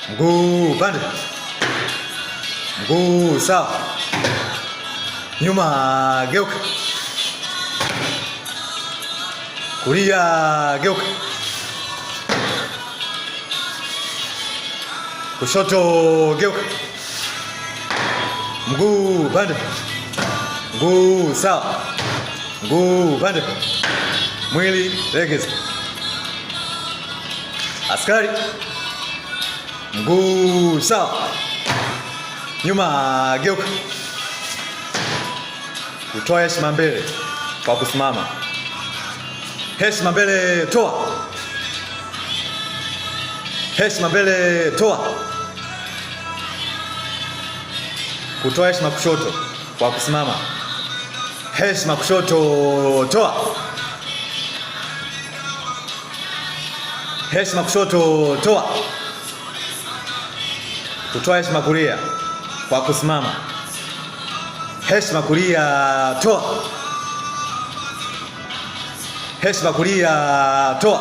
Mguu pande, mguu sawa, nyuma geuka, kulia geuka, kushoto geuka, mguu pande, mguu sawa, mguu pande, mwili legeza. Askari, mguu sawa, nyuma geuka, kutoa heshima mbele kwa kusimama. Heshima mbele, toa. Heshima mbele, toa. Kutoa heshima kushoto kwa kusimama. Heshima kushoto, toa. Heshima kushoto, toa. Kutoa heshima kulia kwa kusimama. Heshima kulia, toa. Heshima kulia, toa.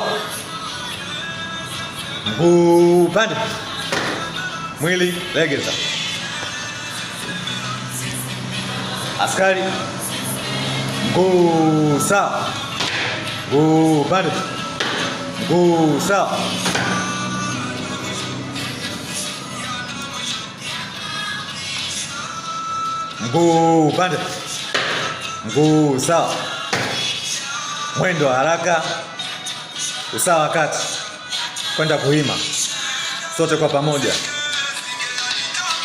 Mguu pande, mwili legeza. Askari, mguu sawa, mguu pande, mguu sawa. Mguu pande, mguu sawa. Mwendo wa haraka, usawa kati, kwenda kuhima, sote kwa pamoja.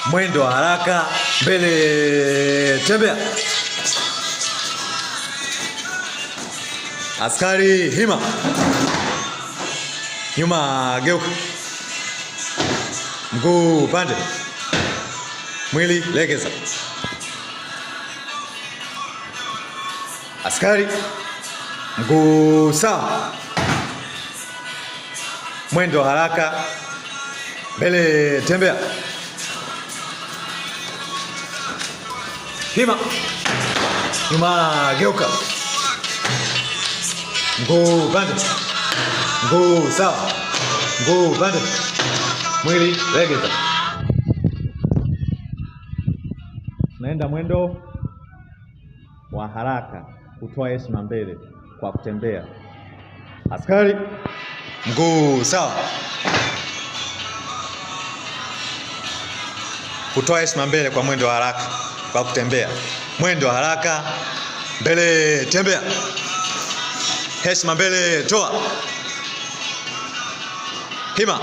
Mwendo wa haraka, mbele, tembea. Askari hima, nyuma geuka, mguu pande, mwili legeza. Askari, mguu sawa, mwendo wa haraka, mbele, tembea. Hima, nyuma geuka, mguu pande, mguu sawa, mguu pande, mwili legeza. Tunaenda mwendo wa haraka kutoa heshima mbele kwa kutembea. Askari, mguu sawa, kutoa heshima mbele kwa mwendo wa haraka kwa kutembea. Mwendo wa haraka mbele, tembea. Heshima mbele, toa. Hima.